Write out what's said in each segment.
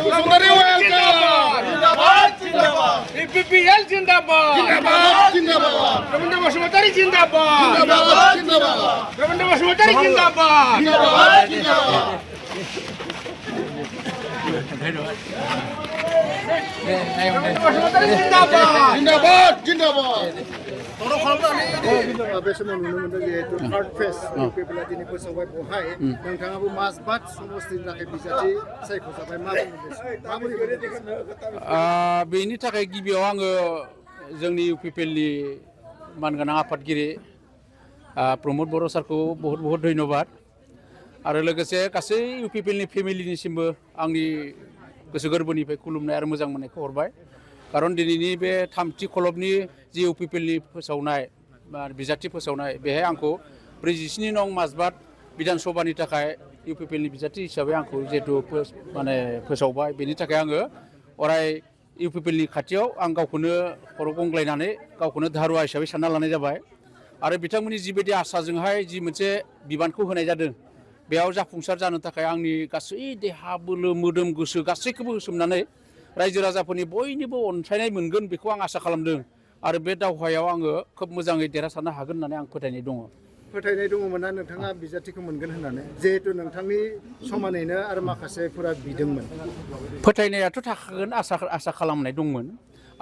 Bosumantari welcome. BPL Jindabad. Ravindra Bosumantari Jindabad. Ravindra Bosumantari Jindabad. Jindabad. बे समाव नुनो मोनदों जिहेतु थार्ड फेज बेबायदिनो दिनै फोसावबाय बहाय नोंथाङाबो माजबाद समस्तिनि थाखाय बिजाथि सायख'जाबाय माबोरै बेनि थाखाय गिबियाव आङो जोंनि इउपिपिएलनि मानगोनां आफादगिरि प्रमद बर' सारखौ बहुत बहुत धन्यबाद आरो लोगोसे गासै इउपिपिएलनि फेमिलिनिसिमबो आंनि गोसो गोरबोनिफ्राय खुलुमनाय आरो मोजां मोननायखौ हरबाय खारन दिनैनि बे थामथि खलबनि जि इउपिपिएलनि फोसावनाय बिजाथि फोसावनाय बेहाय आंखौ 47 नं माजबाद बिधान सभानि थाखाय इउपिपिएलनि बिजाथि हिसाबै आंखौ जिहेतु माने फोसावबाय बेनि थाखाय आङो अराय इउपिपिएलनि खाथियाव आं गावखौनो खर' गंग्लायनानै गावखौनो धारुवा हिसाबै सानना लानाय जाबाय आरो बिथांमोननि जिबायदि आसाजोंहाय जि मोनसे बिबानखौ होनाय जादों बेयाव जाफुंसार जानो थाखाय आंनि गासै देहा बोलो मोदोम गोसो गासैखौबो होसोमनानै रायजो राजाफोरनि बयनिबो अनसायनाय मोनगोन बेखौ आं आसा खालामदों आरो बे दावहायाव आङो खोब मोजाङै देरहासारनो हागोन होननानै आं फोथायनाय दङ। फोथायनाय दङमोन ना नोंथाङा बिजाथिखौ मोनगोन होननानै जिहेतु नोंथांनि समानैनो आरो माखासेफोरा बिदोंमोन फोथायनायाथ' थाखागोन आसा खालामनाय दंमोन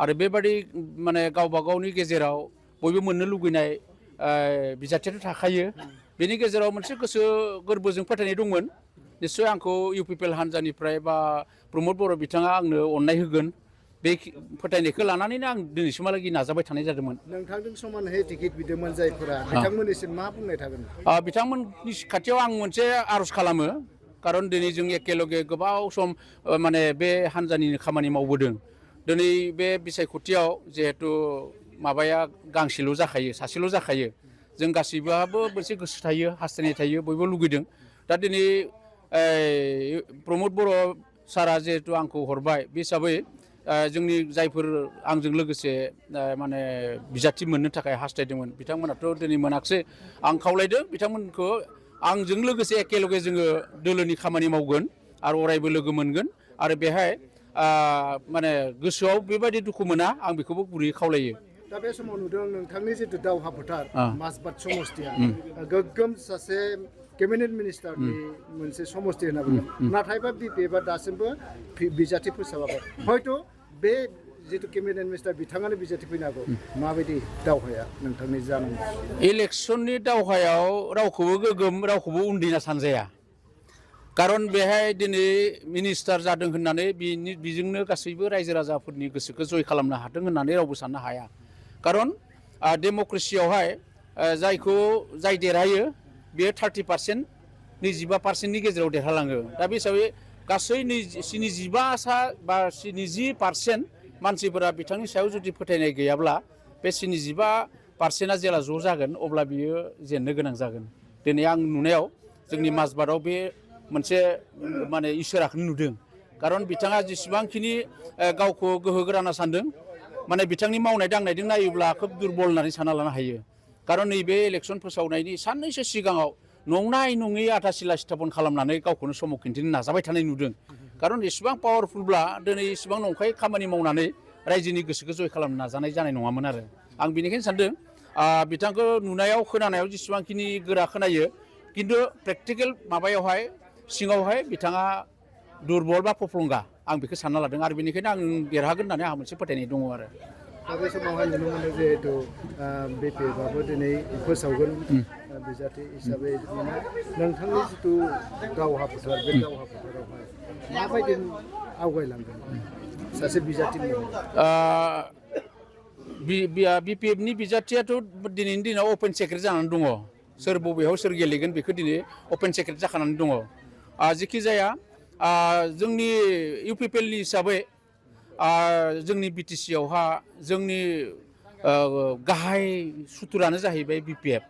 आरो बेबादि माने गावबा गावनि गेजेराव बयबो मोननो लुगैनाय बिजाथियाथ' थाखायो बेनि गेजेराव मोनसे गोसो गोरबोजों फोथायनाय दंमोन निस्सय आंखौ इउपिपिएल हान्जानिफ्राय बा प्रमद बर' बिथाङा आंनो अननाय होगोन बे फोथायनायखौ लानानैनो आं दिनैसिमहालागै नाजाबाय थानाय जादोंमोन। नोंथांजों समानहै टिकेट बिदोंमोन जायफोरा बिथांमोननिसिम मा बुंनाय थागोन बिथांमोननि खाथियाव आं मोनसे आर'ज खालामो खारन दिनै जों एखेलगे गोबाव सम माने बे हान्जानिनो खामानि मावबोदों दिनै बे बिसायख'थियाव जिहेतु माबाया गांसेल' जाखायो सासेल' जाखायो जों गासैबोहाबो मोनसे गोसो थायो हास्थायनाय थायो बयबो लुगैदों दा दिनै प्रमद बर' सारा जिहेतु आंखौ हरबाय बे हिसाबै जोंनि जायफोर आंजों लोगोसे माने बिजाथि मोननो थाखाय हास्थायदोंमोन बिथांमोनाथ' दिनै मोनाखिसै आं खावलायदों बिथांमोनखौ आंजों लोगोसे एखेलगे जोङो दोलोनि खामानि मावगोन आरो अरायबो लोगो मोनगोन आरो बेहाय माने गोसोआव बेबायदि दुखु मोना आं बेखौबो गुरैयै खावलायो। दा बे समाव नुदों नोंथांनि जितु दावहा फोथार माजबाद समस्तिया गोग्गोम सासे केबिनेट मिनिस्टारनि मोनसे समस्ति होनना बुंगोन नाथायबा बिपिएफआ दासिमबो बिजाथि फोसावाखै हयथ' बे जितु केबिनेट मिनिस्टार बिथाङानो बिजाथि फैनो हागौ माबायदि दावहाया नोंथांनि जानांगौ इलेक्सननि दावहायाव रावखौबो गोग्गोम रावखौबो उन्दैना सानजाया खारन बेहाय दिनै मिनिस्टार जादों होननानै बेजोंनो गासैबो रायजो राजाफोरनि गोसोखौ जय खालामनो हादों होननानै रावबो साननो हाया खारन डेम'क्रेसियावहाय जाय देरहायो बेयो 30% 25%नि गेजेराव देरहालाङो दा बे हिसाबै गासै 75 बा 70% मानसिफोरा बिथांनि सायाव जुदि फोथायनाय गैयाब्ला बे 75%आ जेला ज' जागोन अब्ला बियो जेननो गोनां जागोन दिनै आं नुनायाव जोंनि माजबादाव बे मोनसे माने इसोराखौनो नुदों खारन बिथाङा जेसेबांखिनि गावखौ गोहोगोरा होनना सानदों माने बिथांनि मावनाय दांनायजों नायोब्ला खोब दुरबल होननानै सानना लानो हायो खारन नैबे इलेक्सन फोसावनायनि साननैसो सिगाङाव नंनाय नङै आथा सिला स्थापन खालामनानै गावखौनो समाव खिन्थिनो नाजाबाय थानाय नुदों खारन एसेबां पावारफुलब्ला दिनै एसेबां नंखाय खामानि मावनानै रायजोनि गोसोखौ जय खालामनो नाजानाय जानाय नङामोन आरो आं बेनिखायनो सानदों बिथांखौ नुनायाव खोनानायाव जेसेबांखिनि गोरा खोनायो खिन्थु प्रेक्टिकेल माबायावहाय सिङावहाय बिथाङा दुरबल बा फफ्लंगा आं बेखौ सानना लादों आरो बेनिखायनो आं देरहागोन होननानै आंहा मोनसे फोथायनाय दङ आरो दा बे समावहाय नुनो मोनो जिहेतु बिपिएफआबो दिनै फोसावगोन बिजाथि हिसाबै नोंथांनि जिथु दावहा फोथार बे दावहा फोथारावहाय माबायदि आवगायलांगोन सासे बिजाथि बिपिएफनि बिजाथियाथ' दिनैनि दिनाव अपेन सेक्रेट जानानै दङ सोर बबेयाव सोर गेलेगोन बेखौ दिनै अपेन सेक्रेट जाखानानै दङ जेखि जाया जोंनि इउपिपिएलनि हिसाबै जोंनि बिटिसियावहा जोंनि गाहाय सुथुरानो जाहैबाय बिपिएफ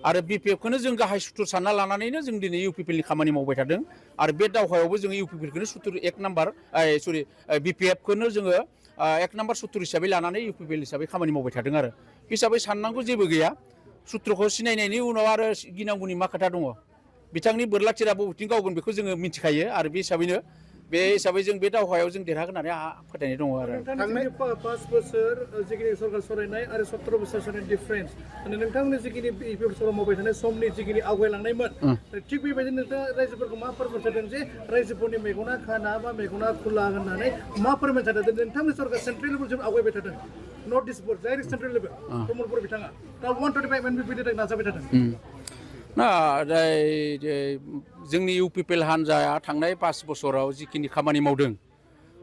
आरो बिपिएफखौनो जों गाहाय सुथुर सानना लानानैनो जों दिनै इउपिपिएलनि खामानि मावबाय थादों आरो बे दावहायावबो जोङो इउपिपिएलखौनो सुथुर एक नाम्बार बिपिएफखौनो जोङो एक नाम्बार सुथुर हिसाबै लानानै इउपिपिएल हिसाबै खामानि मावबाय थादों आरो हिसाबै साननांगौ जेबो गैया सुथ्रुखौ सिनायनायनि उनाव आरो गिनांगौनि मा खोथा दङ बिथांनि बोरला थिरा बबेथिं गावगोन बेखौ जोङो मिथिखायो आरो बे हिसाबै जों बे दावहायाव जों देरहागोन होननानै आंहा फोथायनाय दङ आरो नोंथांनि 5 बोसोर जिखिनि सरकार सरायनाय आरो 17 बोसोर सरायनाय डिफारेन्स माने नोंथांमोननि जिखिनि बोसोराव मावबाय थानाय समनि जिखिनि आवगायलांनायमोन थिग बेबायदिनो नोंथाङा रायजोफोरखौ मा फोरमान जादों जे रायजोफोरनि मेगना खाना बा मेगना खुला होननानै मा फोरमान जादों नोंथांनि सरकार सेन्ट्रेल लेभेलसिम आवगायबाय थादों नर्थ इस्टफोर डाइरेक्ट सेन्ट्रेल लेभेल प्रमद बर' बिथाङा दा 125 एमबिपिनि थाखाय नाजाबाय थादों ना जोंनि UPPL हान्जाया थांनाय 5 बोसोराव जिखिनि खामानि मावदों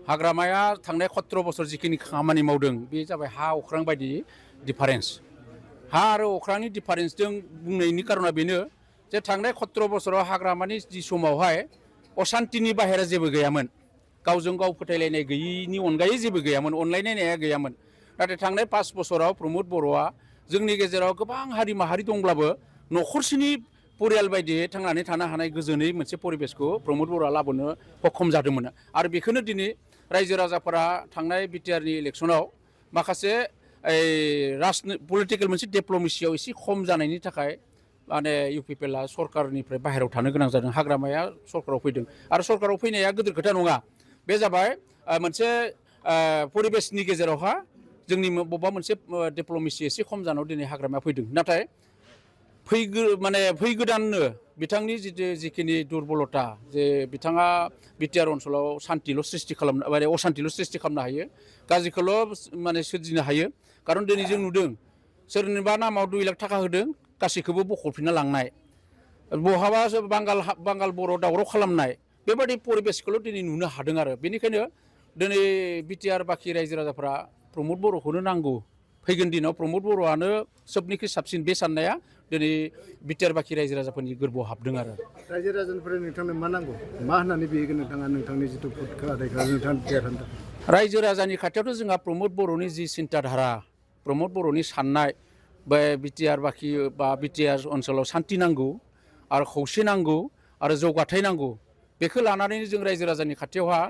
हाग्रामाया थांनाय 17 बोसोर जिखिनि खामानि मावदों बे जाबाय हा अख्रां बायदि डिफारेन्स हा आरो अख्रांनि डिफारेन्सजों बुंनायनि कारना बेनो जे थांनाय 17 बोसोराव हाग्रामानि जि समावहाय असान्तिनि बाहेरा जेबो गैयामोन गावजों गाव फोथायलायनाय गैयिनि अनगायै जेबो गैयामोन अनलायनाया गैयामोन नाथाय थांनाय 5 बोसोराव प्रमद बर'आ जोंनि गेजेराव गोबां हारि माहारि दंब्लाबो न'खरसेनि परियाल बायदियै थांनानै थानो हानाय गोजोनै मोनसे परिबेसखौ प्रमद बर'आ लाबोनो सक्षम जादोंमोन आरो बेखौनो दिनै रायजो राजाफोरा थांनाय बिटिआरनि इलेक्सनाव माखासे पलिटिकेल मोनसे डिप्ल'मेसियाव एसे खम जानायनि थाखाय माने UPPLआ सरकारनिफ्राय बाहेरायाव थानो गोनां जादों हाग्रामाया सरकाराव फैदों आरो सरकाराव फैनाया गिदिर खोथा नङा बे जाबाय मोनसे परिबेसनि गेजेरावहा जोंनि बबेबा मोनसे डिप्ल'मेसि एसे खम जानायाव दिनै हाग्रामाया फैदों नाथाय फैगोदाननो बिथांनि जिखिनि दुरबलता जे बिथाङा बिटिआर ओनसोलाव सान्थिल' सृष्टि खालामनो माने असान्थिल' सृष्टि खालामनो हायो गाज्रिखौल' माने सोरजिनो हायो खारन दिनै जों नुदों सोरनिबा नामाव 2 लाख थाखा होदों गासैखौबो बख'फिनना लांनाय बहाबा बांगाल बर' दावराव खालामनाय बेबायदि परिबेसखौल' दिनै नुनो हादों आरो बेनिखायनो दिनै बिटिआर बाखि रायजो राजाफ्रा प्रमद बर'खौनो नांगौ फैगोन दिनाव प्रमद बर'आनो सबनिख्रुइ साबसिन बे साननाया दिनै बिटिआर बाखि रायजो राजाफोरनि गोरबोआव हाबदों आरो रायजो राजानिफ्राय नोंथांनो मा नांगौ मा होननानै बिहैगोन नोंथाङा नोंथांनि जिथु खालामनायखौ नोंथाङा देरहानो रायजो राजानि खाथियावथ' जोंहा प्रमद बर'नि जि सिन्ताधारा प्रमद बर'नि साननाय बे बिटिआर बाखि बा बिटिआर ओनसोलाव सान्थि नांगौ आरो खौसे नांगौ आरो जौगाथाय नांगौ बेखौ लानानैनो जों रायजो राजानि खाथियावहा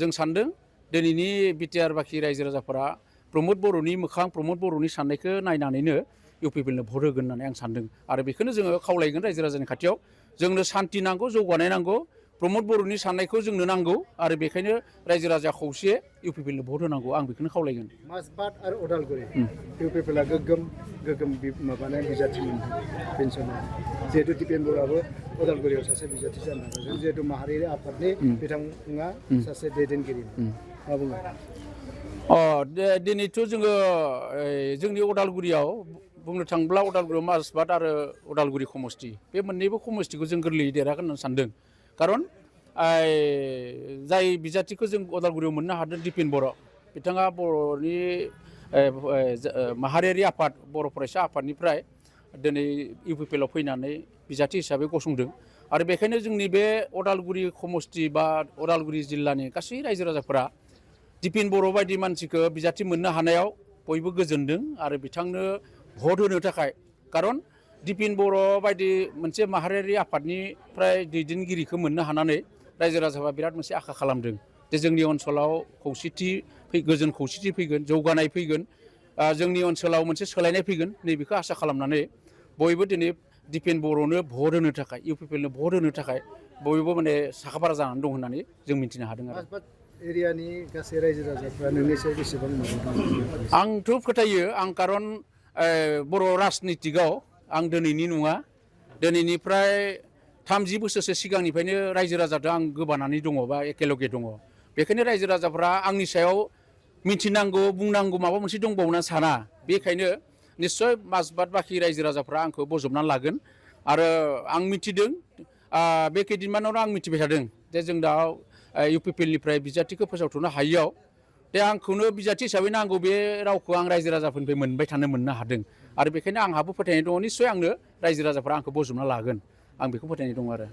जों सानदों दिनैनि बिटिआर बाखि रायजो राजाफोरा प्रमद बर'नि मोखां प्रमद बर'नि साननायखौ नायनानैनो UPPLनो भट होगोन होननानै आं सानदों आरो बेखौनो जोङो खावलायगोन रायजो राजानि खाथियाव जोंनो सान्थि नांगौ जौगानाय नांगौ प्रमद बर'नि साननायखौ जोंनो नांगौ आरो बेखायनो रायजो राजा खौसे UPPLनो भट होनांगौ आं बेखौनो खावलायगोन माजबाट आरो उदालगुरि UPPLआ गोगोम माबानाय बिजाथि मोनदों पेन्सनाव जिहेतु दिपेन बर'आबो उदालगुरियाव सासे बिजाथि जानो हागौ जिहेतु माहारियारि आफादनि बिथाङा सासे दैदेनगिरि मा बुङो दिनैथ' जोङो जोंनि उदालगुरियाव बुंनो थाङोब्ला उदालगुरियाव माजबाट आरो उदालगुरि समष्टि बे मोननैबो समष्टिखौ जों गोरलैयै देरहागोन होननानै सानदों खारन जाय बिजाथिखौ जों उदालगुरियाव मोननो हादों दिपेन बर' बिथाङा बर'नि माहारियारि आफाद बर' फरायसा आफादनिफ्राय दिनै UPPLआव फैनानै बिजाथि हिसाबै गसंदों आरो बेखायनो जोंनि बे उदालगुरि समष्टि बा उदालगुरि जिल्लानि गासै रायजो राजाफोरा दिपेन बर' बायदि मानसिखौ बिजाथि मोननो हानायाव बयबो गोजोनदों आरो बिथांनो भट होनो थाखाय खारन दिपेन बर' बायदि मोनसे माहारियारि आफादनिफ्राय दैदेनगिरिखौ मोननो हानानै रायजो राजाफ्रा बिराद मोनसे आखा खालामदों जे जोंनि ओनसोलाव गोजोन खौसेथि फैगोन जौगानाय फैगोन जोंनि ओनसोलाव मोनसे सोलायनाय फैगोन नैबेखौ आसा खालामनानै बयबो दिनै दिपेन बर'नो भट होनो थाखाय UPPLनो भट होनो थाखाय बयबो माने साखाफारा जानानै दं होननानै जों मिन्थिनो हादों आरो एरियानि गासै रायजो राजाफ्रा नोंनि सायाव बेसेबां मोजां आंथ' फोथायो आं खारन बर' राजनितिकआव आं दिनैनि नङा दिनैनिफ्राय 30 बोसोरसो सिगांनिफ्रायनो रायजो राजाजों आं गोबानानै दङ बा एकेलगे दङ बेखायनो रायजो राजाफ्रा आंनि सायाव मिथिनांगौ बुंनांगौ माबा मोनसे दंबावोना साना बेखायनो निस्सय माजबाट बाखि रायजो राजाफ्रा आंखौ बजबनानै लागोन आरो आं मिथिदों बे खैदिनमानावनो आं मिथिबाय थादों जे जों दा UPPLनिफ्राय बिजाथिखौ फोसावथ'नो हायियाव दे आंखौनो बिजाथि हिसाबै नांगौ बे रावखौ आं रायजो राजाफोरनिफ्राय मोननो हादों आरो बेखायनो आंहाबो फोथायनाय दङ निस्सय आंनो रायजो राजाफ्रा आंखौ बजबना लागोन आं बेखौ फोथायनाय दङ आरो